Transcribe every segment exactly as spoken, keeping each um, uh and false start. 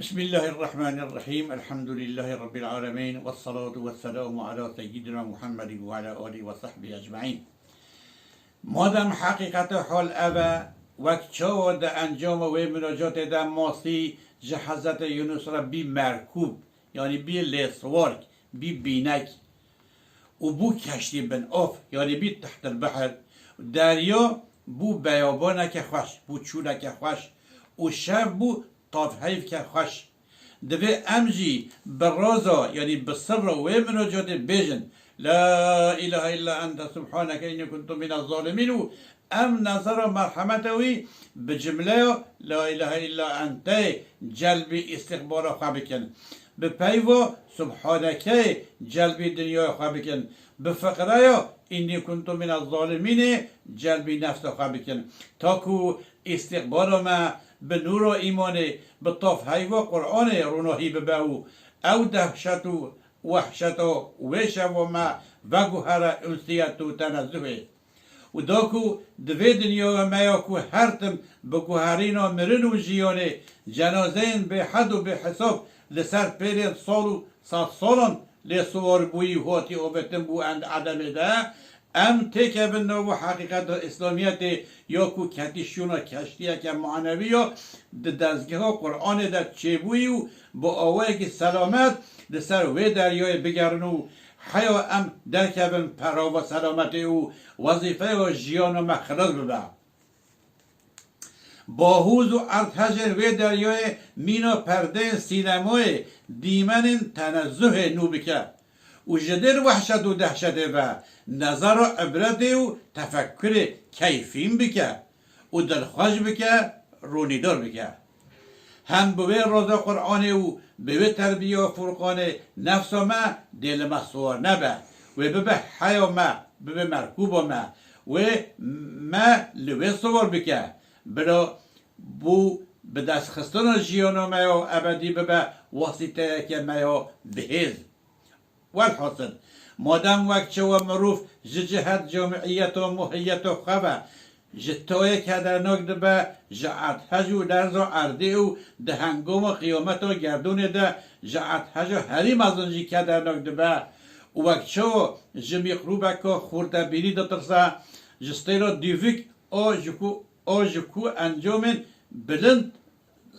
بسم الله الرحمن الرحيم. الحمد لله رب العالمين. والصلاة والسلام على سيدنا محمد وعلى آله وصحبه أجمعين. Madem heqîqeta hal ev e, wek çawa di encama wê munacatê de masî ji Hezretê Yunus re bî merkûb, yanî bî lêsiwark, bî bînek û bû keştî bin av, yanî bî tehtil behr. Derya bû beyabaneke xweş, bû çûleke xweş û şev bû tavheyvke xweş. Divê em jî bi raza, yanî bi sirra wê munacatê bêjin, La ilahe illa ente subhaneke inni kuntu mine zalimîn û em nezara merhemeta wî bi cimleya La ilahe illa enteyê celbî îstîqbala xwe bikin. Bi peyva Subhanekeyê celbî dinyaya xwe bikin. Bi fiqreya Inni kuntu mine zalimînê celbî nefsa xwe bikin. Ta ku îstîqbala me bi nûra îmanê, bi tavheyva Qur'anê ronahî bibe û ew dehşet û wehşeta wê şeva me veguhere unsiyet û tenezzuhê. Û da ku di vê dinyaya me ya ku her tim bi guherîna mirin û jiyanê, cenazeyên bêhed û bêhisab li ser pêlên sal û sedsalan lê siwar bûyî û hatî avêtin bû end edemê de, em têkevin nav û heqîqeta Îslamiyetê ya ku ketî şûna keştiyeke manewî ya di dezgeha Qur'anê de çêbûyî û bi awayekî selamet li ser wê deryayê bigerin û heya em derkevin perava selametê û wezîfeya jiyana me xilas bibe. Bahûz û erdhejên wê deryayê mîna perdeyên sînemayê dîmenên tenezzuhê nû bike û ji dêr wehşet û dehşetê ve nezara ibretê û tefekkurê keyfîn bike û dilxweş bike, ronîdar bike. Hem bi wê raza Qur'anê û bi wê terbiya Furqanê nefsa me dê li me siwar nebe. Wê bibe heya me, bibe merkûba me. Wê me li wê siwar bike. Bila bû bi destxistina jiyana me ya ebedî bibe wasîteyeke me ya bihêz. Welhasil, madem wek çawa mirov ji cihet camiyeta, mohiyeta xwe ve ji tayê kedernak dibe, ji erdhej û lerza erdê û di hengama qiyameta gerdûnê de ji erdheja herî mezin jî kedernak dibe û wek çawa ji mîkrobeka xurtebînî ditirse, ji stêra dûvik a ji ku, a ji ku encamên bilind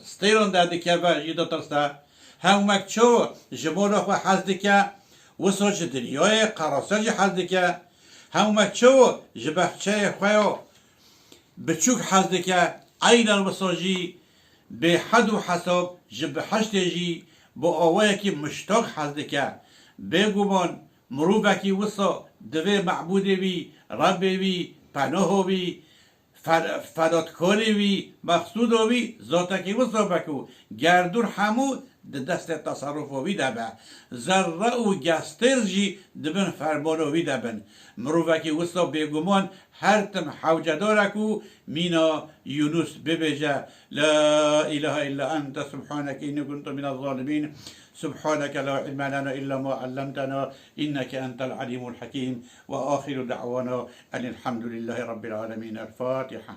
stêran derdikeve jî ditirse. Hewmek çawa ji mala xwe hez dike, wisa ji dinyayê qerase jî hez dike. Hewmek çawa ji bexçeyê xwe ya biçûk hez dike, eynen wisa jî bêhed û hesab ji biheştê jî bi awayekî miştak hez dike. Bêguman mirovekî wisa divê mebûdê wî, Rebbê wî, penaha wî, Fer-, fedatkarê wî, mexsûda wî zatekî wisa be ku gerdûn hemû di destê teserufa wî de be. Zerre û gestêr jî di bin fermana wî de bin. Mirovekî wisa bêguman her tim hewcedar e ku mîna Yûnus bibêje, La ilahe illa ente subhaneke inni kuntu mine zalimîn. Subhaneke la ilme lena illa ma allamtena inneke entel alimul hakim. Ve ahiru da'wana enil hamdülillahi rabbil alemin. El Fatiha.